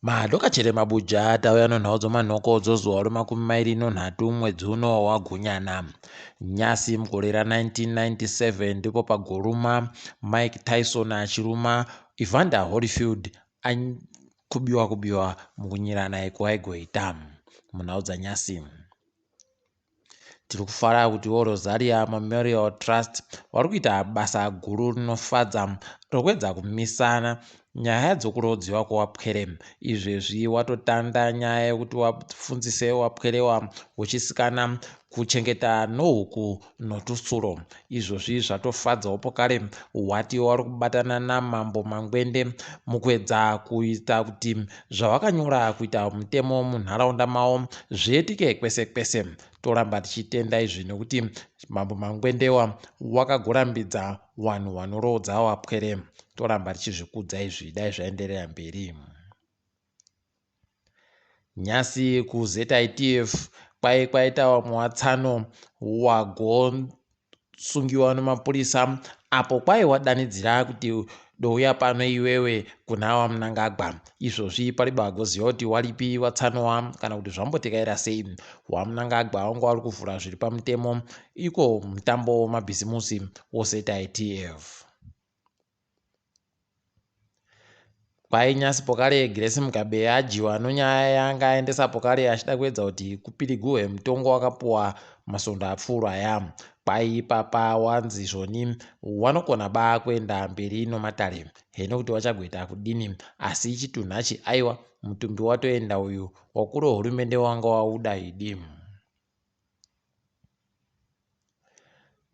Madokachere mabuja tauya nonhau dzomanhoko dzozuva remakumi mairi nonhatu mwedzi uno waGunyana. Nyasi mugore ra1997 ndipo pagoruma Mike Tyson achiruma Evander Holyfield kubiwa kubiwa mukunyirana kwaigoita munhau dzanyasi. Tiri kufara kutiwo Rosaria Memorial Trust vari kuita basa guru rinofadza rokuedza kumisana nyaya dzokuroodziwa kwewapwere. Izvezvi watotanda nyaya yekuti wafundzise wapwerewa wechisikana kuchengeta nohuku notutsuro. Izvozvi zvatofadzawo pokare wati wari kubatana namambo Mangwende mukuedza kuita kuti zvawakanyora kuita mutemo munharaunda mavo zviitike kwese kwese. Toramba tichitenda izvi nekuti mambo Mangwendewa wakagorambidza wanhu wanoroodza wapwere. Toramba tichizvikudza izvi dai zvaenderera mberi. Nyasi kuZITF kwai kwaita vamwe watsano wagosungiwa nemapurisa apo kwai wadanidzira kuti douya pano iwewe kuna waMnangagwa. Izvozvi paribe agoziva kuti waripi watsanowa kana kuti zvambotekaira sei. WaMnangagwa wanga wari kuvhura zviri pamutemo iko mutambo wemabhizimusi woZITF. Kwai nyasi pokare Grace Mugabe adyiwa nonyaya yaanga aendesa pokare achida kuedza kuti kupiriguhwe mutongo wakapuwa masondo apfuura aya. Kwai ipapa wanzi zvoni wanokona ba kuenda mberi nomatare heno kuti wachagoita kudini asi chitunhachi aiwa mutumbi watoenda uyu wakuru wehurumende wanga wauda idi.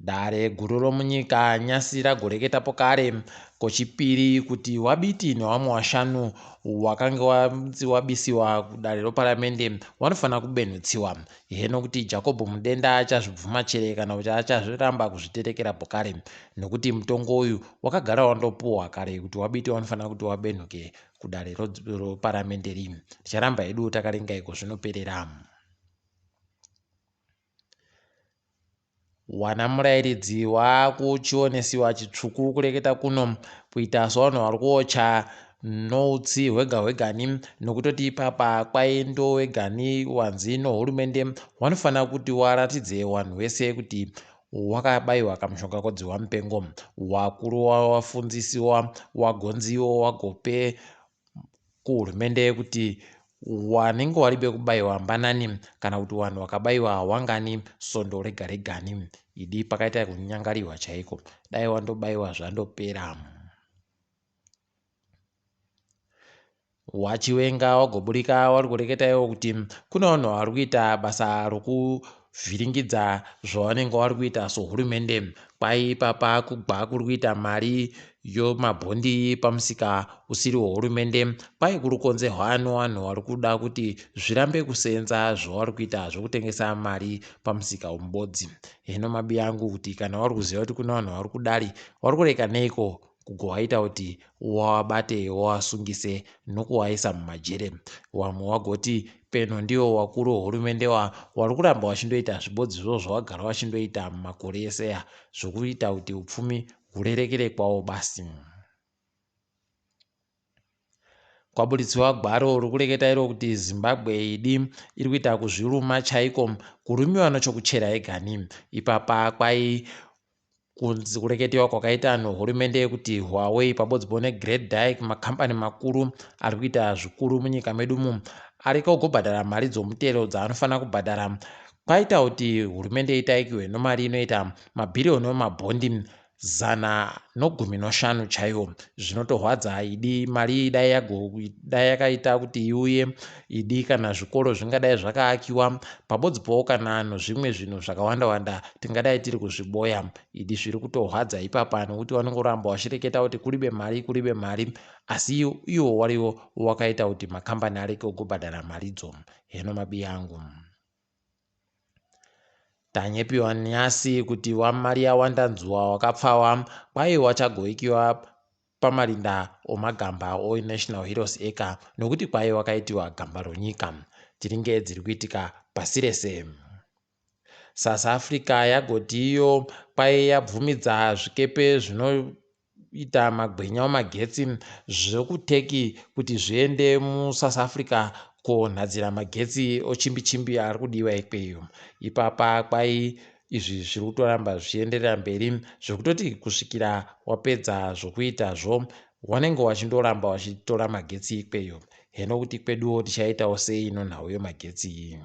Dare guru romunyika nyasi ragoreketapo kare kochipiri kuti waBiti newamwe washanu wakange wanzi wabisiwa kudare roparamende wanofanira kubenhutsiwa. Heno kuti Jacob Mudenda achazvibvuma chere kana kuti achazviramba kuzviterekera pokare nokuti mutongo uyu wakagara wandopuhwa kare kuti waBiti wanofanira kuti wabenhuke kudare roparamende ri. Ticharamba hedu takaringa iko zvinoperera. Wana murairidzi waakuchionesiwa chitsvuku kureketa kuno kuita sevanhu vari kuocha noutsi hwega hwegani nokutoti ipapa kwaindo wegani wanzi nohurumende wanofanira kuti waratidze wanhu wese kuti wakabaiwa kamushonga kodziwa mupengo wakuru wafundzisiwa wagonziwo wagope kuhurumende kuti wanenge waribe kubaiwa mbanani kana kuti wanhu wakabaiwa wangani sondo rega regani idi pakaita kunyangariwa chaiko dai wandobaiwa zvandopera wachiwenga wagoburika wari kureketa iwo kuti kune vanhu vari kuita basa rokuvhiringidza zvavanenge vari kuita sohurumende Kwai ipapa kugwa kuri kuita mari yomabhondi pamusika usiri wehurumende kwai kuri kukonzerwa nevanhu vari kuda kuti zvirambe kuseenza zvavari kuita zvekutengesa mari pamusika womubodzi. Hino mabi angu kuti kana vari kuziva kuti kune vanhu vari kudari vari kureka neiko kugowaita kuti wawabate wawasungise nokuwaisa mumajere. Wamwe wagoti peno ndiwo wakuru wehurumende wa wari kuramba wachindoita zvibodzi zvo zvawagara wachindoita mumakore ese ya zvokuita kuti upfumi hurerekere kwawo basi. Kwaburitsiwa gwaro rikureketa iro kuti Zimbabwe idi iri kuita kuzviruma chaiko kurumiwa nochokuchera egani. Ipapa kwai kunzi kureketewa kwakaita nehurumende yekuti Huawei pabodzipo neGreat Dyke makambani makuru ari kuita zvikuru munyika medu mu ari kogobhadhara mari dzomutero dzaanofanira kubhadhara kwaita kuti hurumende itaikiwe nomari inoita mabhiriyoni emabhondi 115 chaiwo. Zvinotorwadza idi mari iyi dai yago dai yakaita kuti iuye idi kana zvikoro zvingadai zvakaakiwa pabodzipowo kana nozvimwe zvinhu zvakawanda wanda tingadai tiri kuzviboya idi zviri kutorwadza ipapa nokuti vanongoramba vachireketa kuti kuribe mari kuribe mari asi iwo wariwo wakaita kuti makambani areke kugobhadhara maridzo heno mabiyangu. Tanyepiwa nyasi kuti wamari yawanda nzuwa wakapfawa kwai wachagoikiwa pamarinda omagamba oNational Heroes Acre nokuti kwai wakaitiwa gamba ronyika. Tiringe dziri kuitika pasi rese. South Africa yagoti iyo kwai yabvumidza zvikepe zvino kuita magwenya omagetsi zvekuTurkey kuti zviende muSouth Africa konhadzira magetsi ochimbi-chimbi ari kudiwa ikweyo. Ipapa kwai izvi zviri kutoramba zvichienderera mberi zvekutoti kusvikira wapedza zvokuitazvo wanenge wachindoramba wachitora magetsi ikweyo. Heno kuti kweduwo tichaitawo sei nonhau yemagetsi iyi.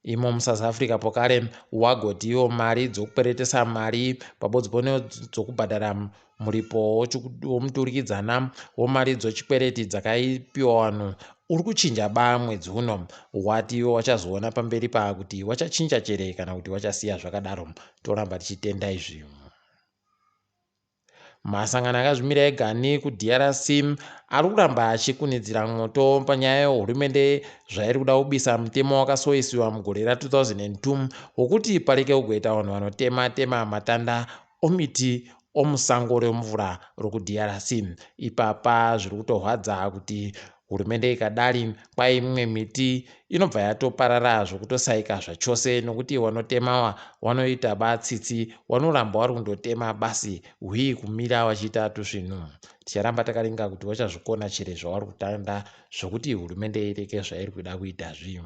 Imo muSouth Africa pokare wagoti iwo mari dzokukweretesa mari pabodzi nedzokubhadhara muripo womuturikidzana womari dzochikwereti dzakaipiwa vanhu uri kuchinja ba mwedzi uno. Wati iwo wachazoona pamberi pa kuti wachachinja chere kana kuti wachasiya zvakadaro. Toramba tichitenda izvi. Masangano akazvimira ega nekuDRC ari kuramba achikunidzira mwoto panyaya yehurumende zvairi kuda kubisa mutemo wakasoisiwa mugore ra2002 wokuti pareke kugoita vanhu vanotema tema matanda omiti omusango remvura rokuDRC. Ipapa zviri kutorwadza kuti hurumende ikadari kwai imwe miti inobva yatoparara zvokutosaika zvachose nokuti wanotemawa wanoita batsitsi wanoramba wari kundotema basi hwii kumira wachiita tusvinu. Ticharamba takaringa kuti wachazvikona chere zvawari kutanda zvokuti hurumende ireke zvairi kuda kuita zvi.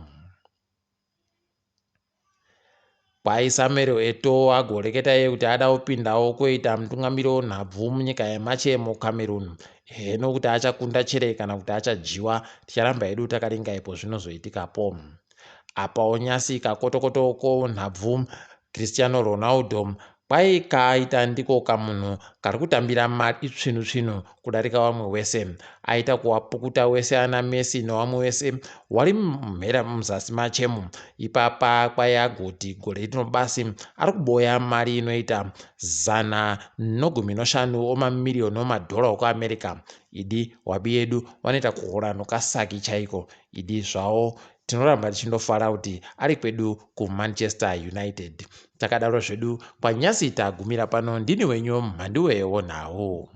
Kwai Samuel Eto'o agoreketa iye kuti ada kupindawo koita mutungamiri wenhabvu munyika yemache muCameroon. Heno kuti achakunda chere kana kuti achadyiwa, ticharamba hedu takaringa ipo zvinozoitikapo. Apawo nyasi kakotokoto konhabvu Cristiano Ronaldo Kwai kaaita ndiko kamunhu kari kutambira mari tsvinu tsvinu kudarika wamwe wese. Aita kuwapukuta wese ana Messi newamwe wese wari mhera muzasi machemu. Ipapa kwai agoti gore rino basi ari kuboya mari inoita 115 omamiriyoni omadhora okuAmerica. Idi wabi yedu wanoita kuhora nokasaki chaiko. Idi zvawo Tinoramba tichindofara kuti ari kwedu kuManchester United. Takadaro zvedu kwanyasi tagumira pano ndini wenyu Mhanduwe wonhau.